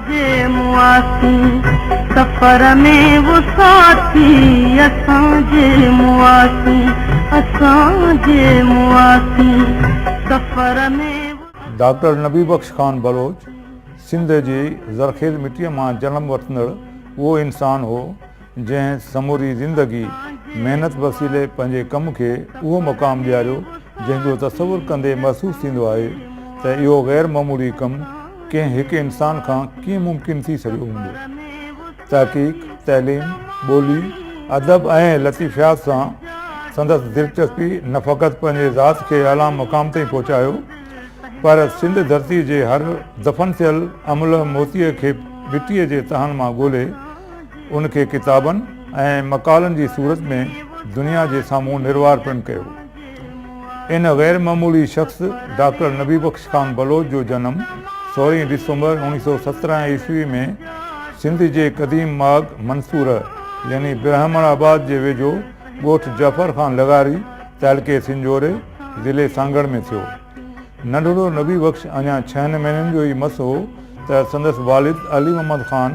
جي مئاسين سفر ۾ وو ساٿي اسان جي مئاسين اسان جي مئاسين سفر ۾. ڊاڪٽر نبي بخش خان بلوچ سنڌ جي زرخيز مٽيء مان جنم وٺندڙ اهو انسان هو، جنهن سموري زندگي محنت وسيلي پنهنجي ڪم کي اهو مقام ڏياريو، جنهن جو تصور ڪندي محسوس ٿيندو آهي ته اهو غير معمولي ڪم ڪنهن هڪ انسان کان ڪيئن ممڪن ٿي سگهيو هوندو. تحقيق، تعليم، ٻولي، ادب ۽ لطيفيات سان سندس دلچسپي نه فقط پنهنجي ذات کي اعليٰ مقام تائين پهچايو، پر سنڌ ڌرتي جي هر دفن ٿيل املهه موتيء کي مٽيء جي تهن مان ڳولي ان کي ڪتابن ۽ مقالن جي صورت ۾ دنيا جي سامهون نروار پڻ ڪيو. ان غير معمولي شخص ڊاڪٽر نبي بخش خان بلوچ جو جنم سورهين ڊسمبر اوڻيهه سئو سترهن عيسوي ۾ سنڌ جي قديم ماڳ منصوره يعني برهمڻ آباد جي ويجهو ڳوٺ جعفر خان لغاري تعلقي سنجهوري ضلعي سانگهڙ ۾ ٿيو. ننڍڙو نبي بخش اڃا ڇهن مهينن جو ئي مس هو ته سندس والد علي محمد خان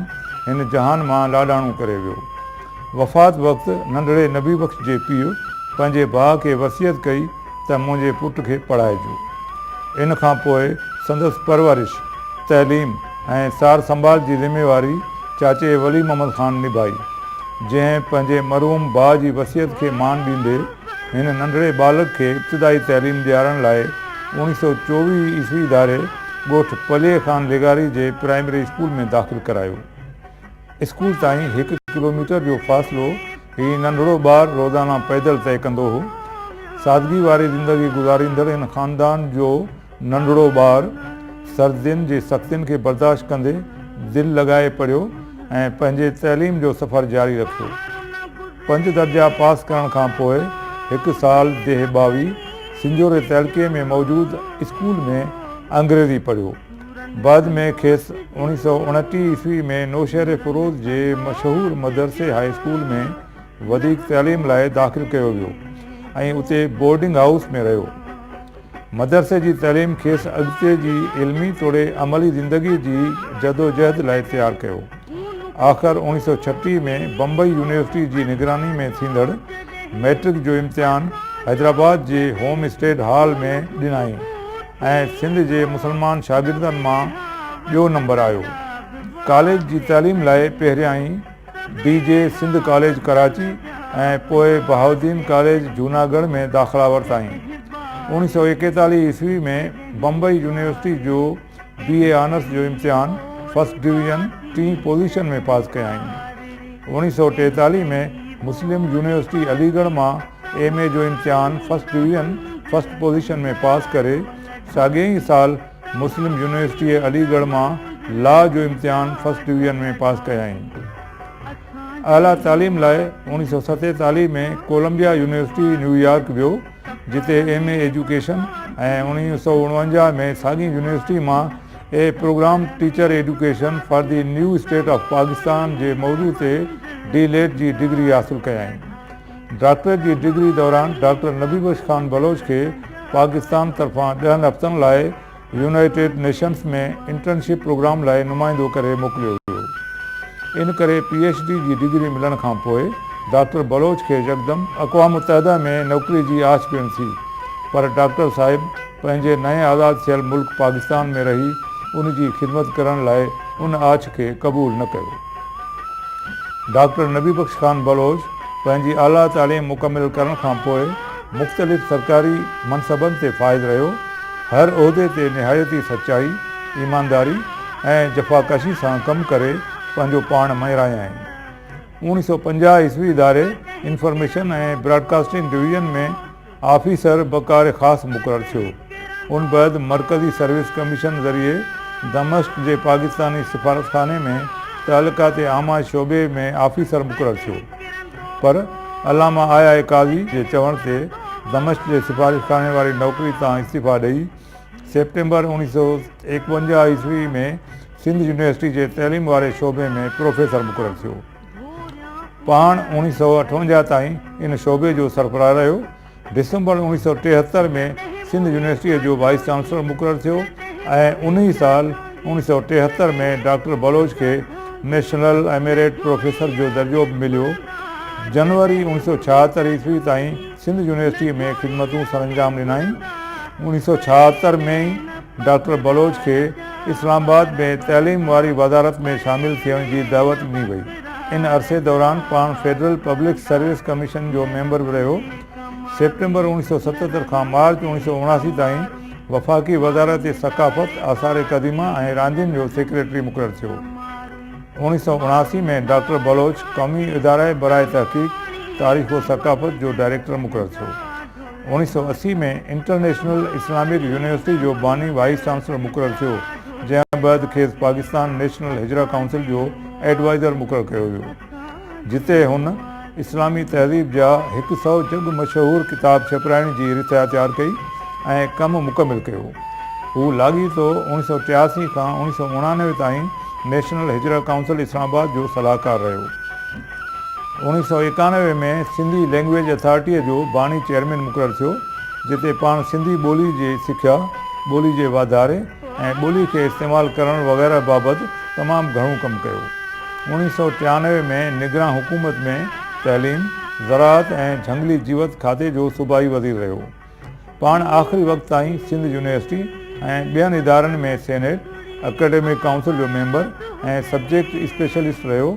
هن جهان مان لاڏاڻو ڪري ويو. وفات وقت ننڍڙي نبي بخش جي پيء پنهنجي ڀاء کي وصيت ڪئي ته منهنجي پٽ کي پڙهائجو. ان کان پوء سندس پرورش، تعليم ۽ سار سنڀال جي ذميواري چاچي ولي محمد خان نڀائي، جنهن پنهنجي مرحوم ڀاء جي وصيت کي مان ڏيندي هن ننڍڙي ٻالڪ کي ابتدائي تعليم ڏيارڻ لاء اوڻيهه سئو چوويهه عيسوي ڌاري ڳوٺ پلي خان لغاري جي پرائمري اسڪول ۾ داخل ڪرايو. اسڪول تائين هڪ ڪلوميٽر جو فاصلو هي ننڍڙو ٻار روزانه پيدل طئي ڪندو هو. سادگي واري زندگي گذاريندڙ هن خاندان جو ننڍڙو ٻار سردين جي سختين کي برداشت ڪندي دل لڳائي پڙهيو ۽ پنهنجي تعليم جو سفر جاري رکيو. پنج درجا پاس ڪرڻ کان پوء هڪ سال ديهه ٻاوي سنجهوري تعلقي ۾ موجود اسڪول ۾ انگريزي پڙهيو. بعد ۾ کيس اوڻيهه سئو اڻٽيهه عيسوي ۾ نوشهريفروز جي مشهور مدرسي هاء اسڪول ۾ وڌيڪ تعليم لاء داخل ڪيو ويو ۽ اتي بورڊنگ هائوس ۾ رهيو. مدرسي جي تعليم کيس اڳتي جي علمي توڙي عملي زندگي جي جدوجهد لاء تيار ڪيو. آخر اوڻيهه سئو ڇٽيهه ۾ بمبئي يونيورسٽي جي نگراني ۾ ٿيندڙ مئٽرڪ جو امتحان حيدرآباد جي هوم اسٽيڊ هال ۾ ڏنائين ۽ سنڌ جي مسلمان شاگردن مان ٻيو نمبر آيو. ڪاليج جي تعليم لاء پهريائين D J Sindh college Karachi ۽ پوء بهاؤالدين ڪاليج جوناڳڙهه ۾ داخلا ورتائين. اوڻيهه سئو ايڪيتاليهه عيسوي ۾ بمبئي يونيورسٽي جو بي اي آنرس جو امتحان فرسٽ ڊويزن ٽين پوزيشن ۾ پاس ڪيائين. اوڻيهه سئو ٽيتاليهه ۾ مسلم يونيورسٽي عليڳڙهه مان ايم اي جو امتحان فرسٽ ڊويزن فرسٽ پوزيشن ۾ پاس ڪري ساڳئي ئي سال مسلم يونيورسٽيء علي ڳڙهه مان لا جو امتحان فرسٽ ڊويزن ۾ پاس ڪيائين. اعليٰ تعليم لاء اوڻيهه سئو ستيتاليهه ۾ ڪولمبيا يونيورسٽي نيويارڪ ويو، جتي ايم اي ايجوڪيشن ۽ اوڻيهه سئو اڻونجاهه ۾ ساڳي يونيورسٽي مان a programme teacher education for the new state of Pakistan جي موضوع تي ڊي ليٽ جي ڊگري حاصل ڪيائين. ڊاڪٽريٽ جي ڊگري دوران ڊاڪٽر نبي بخش خان بلوچ کي پاڪستان طرفان ڏهن هفتن لاء يونائيٽيڊ نيشنز ۾ انٽرنشپ پروگرام لاء نمائندو ڪري موڪليو ويو. ان ڪري پي ايڇ ڊي جي ڊگري ملڻ کان پوء ڊاڪٽر بلوچ کي يڪدم اقوام متحده ۾ نوڪري جي آڇ پڻ ٿي پر ڊاڪٽر صاحب پنهنجي نئين آزاد ٿيل ملڪ پاڪستان ۾ رهي ان جي خدمت ڪرڻ لاء ان آڇ کي قبول نه ڪيو. ڊاڪٽر نبي بخش خان بلوچ پنهنجي اعليٰ تعليم مڪمل ڪرڻ کان پوء مختلف سرڪاري منصبن تي فائز رهيو. هر عهدي تي نهايت ئي سچائي، ايمانداري ۽ جفاڪشي سان ڪم ڪري پنهنجو پاڻ مڃرايائين. اوڻيهه سئو پنجاهه عيسوي اداري انفارميشن ۽ براڊڪاسٽنگ ڊويزن ۾ آفيسر بڪار خاص مقرر ٿيو. ان بعد مرڪزي سروس ڪميشن ذريعي دمشق جي پاڪستاني سفارتخاني ۾ تعلقات عامه شعبي ۾ آفيسر مقرر ٿيو. پر علامه آء آء قاضي جي چوڻ تي دمشق جي سفارتخاني واري نوڪري تان استعيفا ڏئي سيپٽمبر اوڻيهه سئو ايڪونجاهه عيسوي ۾ سنڌ يونيورسٽي جي تعليم واري شعبي ۾ پروفيسر مقرر ٿيو. پاڻ اوڻيهه سئو اٺونجاهه تائين ان شعبي جو سربراهه رهيو. ڊسمبر اوڻيهه سئو ٽيهتر ۾ سنڌ يونيورسٽيء جو وائيس چانسلر مقرر ٿيو ۽ ان ئي سال 1973 ۾ ڊاڪٽر بلوچ کي نيشنل ايميريٽ پروفيسر جو درجو به مليو. جنوري 1976 عيسوي تائين سنڌ يونيورسٽيء ۾ خدمتون سرانجام ڏنائين. 1976 ۾ ئي ڊاڪٽر بلوچ کي اسلام آباد ۾ تعليم واري وزارت ۾ شامل ٿيڻ جي دعوت ڏني وئي. ان عرصي دوران پاڻ فيڊرل پبلڪ سروس ڪميشن جو ميمبر به رهيو. سيپٽمبر 1977 کان مارچ 1979 تائين وفاقي وزارت ثقافت، آثار قديمه ۽ راندين جو سيڪريٽري مقرر ٿيو. 1979 ۾ ڊاڪٽر بلوچ قومي اداره برائي تحقيق، تاريخ و ثقافت جو ڊائريڪٽر مقرر ٿيو. 1980 ۾ انٽرنيشنل اسلامڪ يونيورسٽي جو باني وائيس چانسلر مقرر ٿيو، جنهن بعد کيس پاڪستان نيشنل هجره ڪائونسل جو ايڊوائيزر مقرر ڪيو ويو، جتي هن اسلامي تهذيب جا هڪ سئو جڳ مشهور ڪتاب ڇپرائڻ جي رٿا تيار ڪئي ۽ ڪم مڪمل ڪيو. هو لاڳيتو 1983 کان 1999 تائين نيشنل هجره ڪائونسل اسلام آباد جو صلاحڪار رهيو. 1991 ۾ سنڌي لئنگئيج اٿارٽيء جو باني چيئرمين مقرر ٿيو، جتي پاڻ سنڌي ٻولي جي سکيا، ٻولي جي واڌاري ۽ ٻولي کي استعمال ڪرڻ وغيره بابت تمام گهڻو ڪم ڪيو. 1993 ۾ نگران حڪومت ۾ تعليم، زراعت ۽ جهنگلي جيوت کاتي جو صوبائي وزير رهيو. پاڻ آخري وقت تائين سنڌ يونيورسٽي ۽ ٻين ادارن ۾ سينيٽ، اڪيڊمڪ ڪائونسل جو ميمبر ۽ سبجيڪٽ اسپيشلسٽ رهيو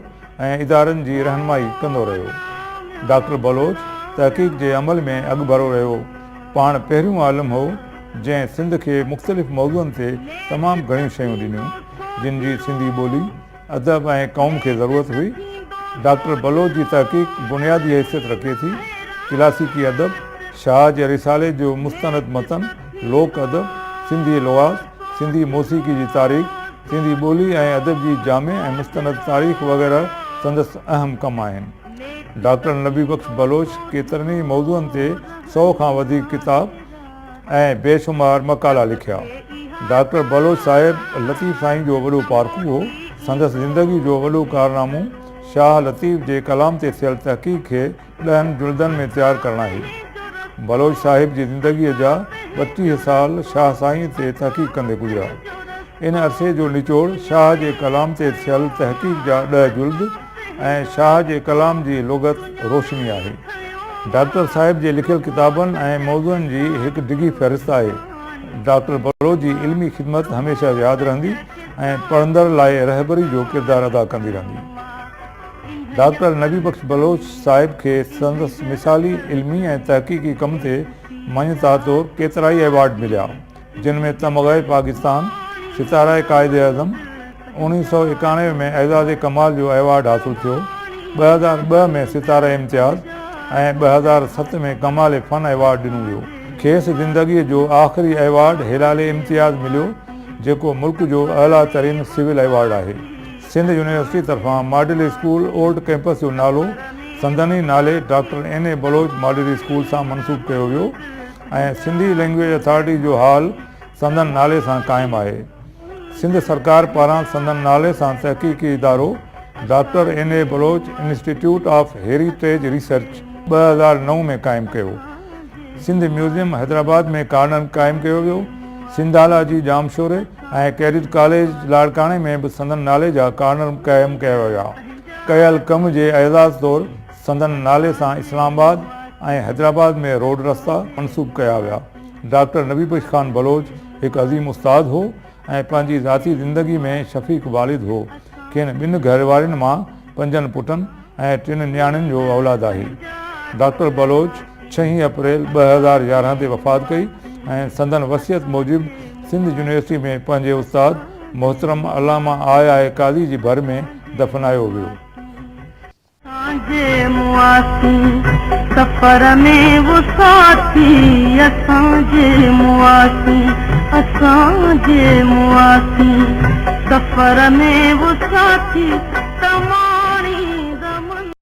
۽ ادارن جي رهنمائي ڪندو رهيو. ڊاڪٽر بلوچ تحقيق جي عمل ۾ اڳڀرو رهيو. پاڻ پهريون عالم هو جنهن سنڌ کي مختلف موضوعن تي تمام گهڻيون شيون ڏنيون، جن جي سنڌي ٻولي، ادب ۽ قوم کي ضرورت هئي. ڊاڪٽر بلوچ جي تحقيق بنيادي حيثيت رکي ٿي. ڪلاسيڪي ادب، شاهه جي رسالي جو مستند متن، لوڪ ادب، سنڌي لغات، سنڌي موسيقي جي تاريخ، سنڌي ٻولي ۽ ادب جي جامع ۽ مستند تاريخ وغيره سندس اهم ڪم آهن. ڊاڪٽر نبي بخش بلوچ ڪيترن ئي موضوعن تي سئو کان وڌيڪ ڪتاب ۽ بيشمار مقالا لکيا. ڊاڪٽر بلوچ صاحب لطيف سائين جو وڏو پارکو هو. سندس زندگي جو وڏو ڪارنامو شاهه لطيف جي ڪلام تي ٿيل تحقيق کي ڏهن جلدن ۾ تيار ڪرڻ آهي. بلوچ صاحب جي زندگيء جا 32 سال شاهه سائين تي تحقيق ڪندي گذريا. ان عرصي جو نچوڙ شاهه جي ڪلام تي ٿيل تحقيق جا ڏهه جلد ۽ شاهه جي ڪلام جي لغت روشني آهي. ڊاڪٽر صاحب جي لکيل ڪتابن ۽ موضوعن جي هڪ ڊگهي فهرست آهي. ڊاڪٽر بلوچ جي علمي خدمت هميشه ياد رهندي ۽ پڙهندڙ لاء رهبري جو ڪردار ادا ڪندي رهندي. ڊاڪٽر نبي بخش بلوچ صاحب کي سندس مثالي علمي ۽ تحقيقي ڪم تي مڃتا طور ڪيترائي ايوارڊ مليا، جن ۾ تمغه پاڪستان، ستاره قائداعظم، 1991 ۾ اعزاز ڪمال جو ايوارڊ حاصل ٿيو، 2002 ۾ ستاره امتياز ۽ 2007 ۾ ڪمال فن ايوارڊ ڏنو ويو. کيس زندگيء جو آخري ايوارڊ هلال امتياز مليو، جيڪو ملڪ جو اعليٰ ترين سول ايوارڊ آهي. سنڌ يونيورسٽي طرفان ماڊل اسڪول اولڊ ڪئمپس جو نالو سندن ئي نالي doctor N A Baloch model school سان منسوب ڪيو ويو ۽ سنڌي لئنگئيج اٿارٽي جو هال سندن نالي سان قائم آهي. سنڌ سرڪار پاران سندن نالي سان تحقيقي ادارو doctor N A Baloch institute of heritage research 2009 ۾ قائم ڪيو. سنڌ ميوزيم حيدرآباد ۾ ڪارنر قائم ڪيو ويو. سنڌالاجي ڄامشوري ۽ ڪيڊٽ ڪاليج لاڙڪاڻي ۾ به سندن نالي جا ڪارنر قائم ڪيا ويا. ڪيل ڪم جي اعزاز طور سندن نالي سان اسلام آباد ۽ حيدرآباد ۾ روڊ رستا منسوب ڪيا ويا. ڊاڪٽر نبي بخش خان بلوچ هڪ عظيم استاد هو ۽ پنهنجي ذاتي زندگي ۾ شفيق والد هو. کين ٻن گهروارين مان پنجن پٽن ۽ ٽن نياڻين جو اولاد آهي. ڊاڪٽر بلوچ ڇهين اپريل 2011 تي وفات ڪئي ۽ سندن وصيت موجب سنڌ يونيورسٽي ۾ پنهنجي استاد محترم علامه آء آء قاضي جي ڀر ۾ دفنايو ويو. اسان جي مئاسين سفر ۾ و ساٿي اسان جي مئاسين اسان جي مئاسين سفر ۾ و ساٿي تمام.